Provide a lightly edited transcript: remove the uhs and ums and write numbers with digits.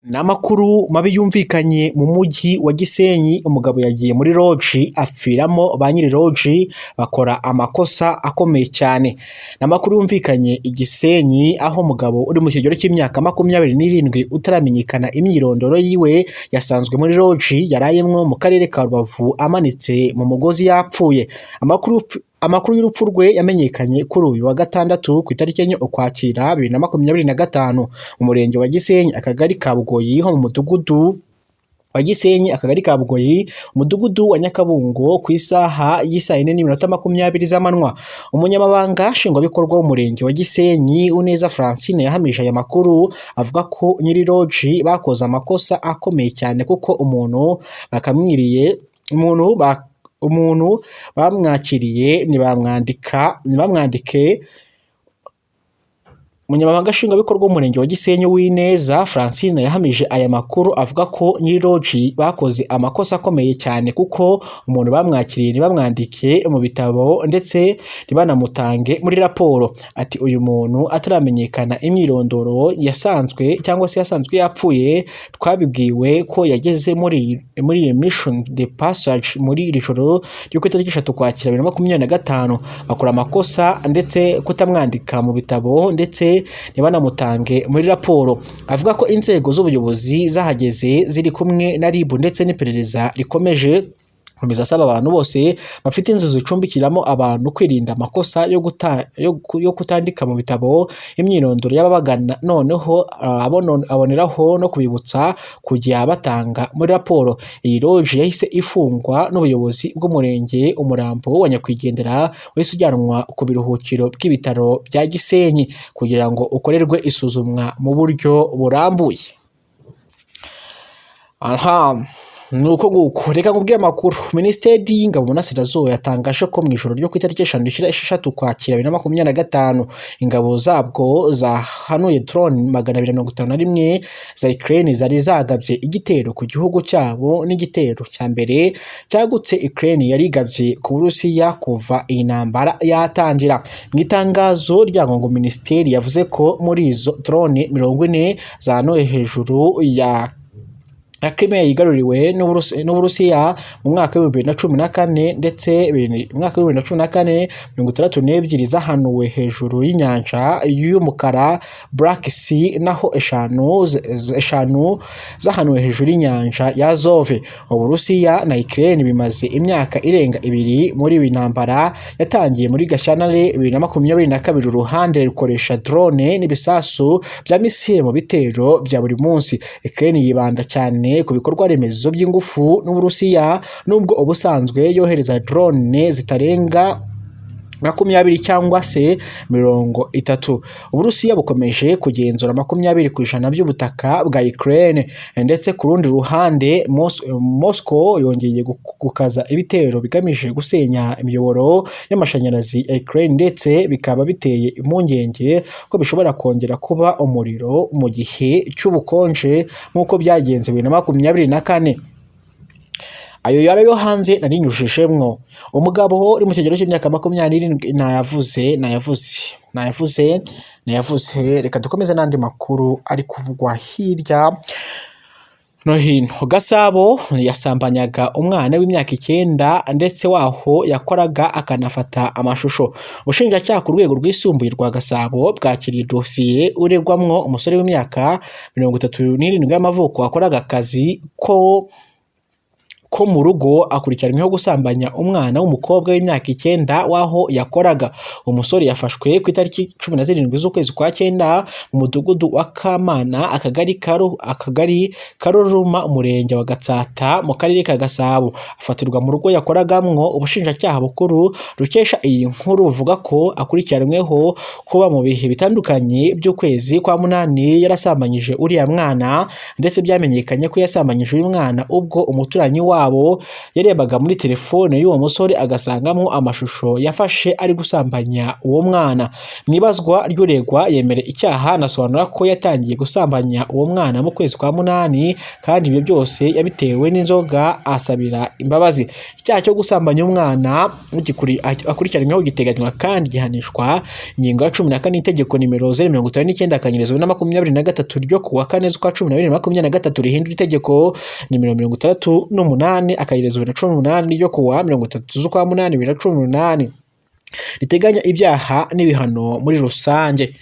Ni amakuru mabi yumvikanye mu mujyi wa Gisenyi, umugabo yagiye muri lodge apfiramo, ba nyiri lodge bakora amakosa akomeye cyane. Ni amakuru yumvikanye i Gisenyi, aho umugabo uri mu kigero cy'imyaka 27 utaramenyekana imyirondoro yiwe, yasanzwe muri lodge yarayemwo mu karere ka Rubavu amanitse mu mugozi yapfuye. Amakuru y'urupfu rwe yamenyekanye kuri uyu wa gatandatu ku itariki 4 Ukwakira 2025, mu murenge wa Gisenyi, akagari ka Bugoyi, ho mu mudugudu wa Gisenyi, akagari ka Bugoyi, umudugudu wa Nyakabungo, ku isaha y'isaa 4:20 z'amanywa. Umunyamabanga Nshingwabikorwa w'umurenge wa Gisenyi, Uneza Francine, yahamije aya makuru, avuga ko nyiri lodge bakoze amakosa akomeye cyane kuko umuntu bakamwiriye umuntu bamwakiriye ntibamwandika, ntibamwandike. Umunyamabanga Nshingwabikorwa w'umurenge wa Gisenyi, Uwineza Francine, yahamije aya makuru, avuga ko nyiri lodge bakoze amakosa akomeye cyane kuko umuntu bamwakiriye ntibamwandike mu bitabo ndetse ntibanamutange muri raporo. Ati: "Uyu muntu ataramenyekana imyirondoro yasanzwe cyangwa se yasanzwe yapfuye, twabibwiwe ko yageze muri iyi mission de passage muri iri joro ryo ku itariki 3 Ukwakira 2025, bakora amakosa ndetse kutamwandika mu bitabo ndetse ntibanamutange muri raporo." Avuga ko inzego z'ubuyobozi zahageze ziri kumwe na RIB ndetse n'iperereza rikomeje. Akomeza asaba abantu bose bafite inzu zicumbikiramo abantu kwirinda amakosa yo kutandika mu bitabo imyirondoro y'ababagana, noneho aboneraho no kubibutsa kujya batanga muri raporo. Iyi lodge yahise ifungwa n'ubuyobozi bw'umurenge, umurambo wa nyakwigendera wahise ujyanwa ku biruhukiro bw'ibitaro bya Gisenyi kugira ngo ukorerwe isuzumwa mu buryo burambuye. Aha ni uko nguko. Reka nkubwire amakuru. Minisiteri y'Ingabo mu Burasirazuba yatangaje ko mu ijoro ryo ku itariki 5 rishyira 6 Ukwakira 2025, ingabo zabwo zahanuye drone 251 za Ukraine zari zagabye igitero ku gihugu cyabo, n'igitero cya mbere cyagutse Ukraine yari igabye ku Burusiya kuva iyi ntambara yatangira. Mu itangazo ryago ngo minisiteri yavuze ko muri izo drone 40 zahanuwe hejuru ya Crimea yigaruriwe n'Uburusiya mu mwaka wa 2014, ndetse mu mwaka wa 2014, 62 zahanuwe hejuru y'inyanja y'umukara, Black Sea, naho eshanu zahanuwe hejuru y'inyanja ya Azov. Uburusiya na Ukraine bimaze imyaka irenga 2 muri iyi ntambara yatangiye muri Gashyantare 2022, uruhande rukoresha drone n'ibisasu bya misile mu bitero bya buri munsi. Ukraine yibanda cyane ku bikorwa remezo by'ingufu n'Uburusiya, nubwo ubusanzwe yohereza drone zitarenga 20 cyangwa se 30. Uburusiya bukomeje kugenzura 20% by'ubutaka bwa Ukraine, ndetse ku rundi ruhande Moscow yongeye gukaza ibitero bigamije gusenya imiyoboro y'amashanyarazi ya Ukraine, ndetse bikaba biteye impungenge ko bishobora kongera kuba umuriro mu gihe cy'ubukonje nk'uko byagenze 2024. Ayo yari ayo hanze narinyujijemwo. Umugabo uri mu kigero cy'imyaka 27, nayavuze, nayavuze, nayavuze, nayavuze. Reka dukomeze n'andi makuru ari kuvugwa hirya no hino. Gasabo yasambanyaga umwana w'imyaka 9 ndetse waho yakoraga akanafata amashusho. Ubushinjacyaha ku rwego rwisumbuye rwa Gasabo bwakiriye dosiye uregwamwo umusore w'imyaka 37 y'amavuko wakoraga akazi ko mu rugo, akurikiranyweho gusambanya umwana w'umukobwa w'imyaka 9 w'aho yakoraga. Umusore yafashwe ku itariki 17 z'ukwezi kwa cyenda mu mudugudu wa Kamana, akagari ka Ruruma, umurenge wa Gatsata, mu karere ka Gasabo, afatirwa mu rugo yakoragamwo. Ubushinjacyaha bukuru rukesha iyi nkuru buvuga ko akurikiranyweho kuba mu bihe bitandukanye by'ukwezi kwa munani yarasambanyije uriya mwana, ndetse byamenyekanye ko yasambanyije uyu mwana ubwo umuturanyi wabo wabo yarebaga muri telefone y'uwo musore agasangamo amashusho yafashe ari gusambanya uwo mwana. Mu ibazwa ry'uregwa yemera icyaha, anasobanura ko yatangiye gusambanya uwo mwana mu kwezi kwa munani, kandi ibyo byose yabitewe n'inzoga, asabira imbabazi. Icyaha cyo gusambanya umwana akurikiranyweho giteganywa kandi gihanishwa ingingo ya 14 itegeko nimero 059/2023 ryo kuwa 4 z'ukwa 12 2023 rihindura itegeko nimero 68/2018 ryo kuwa 30 z'ukwa munani 2018 riteganya ibyaha n'ibihano muri rusange.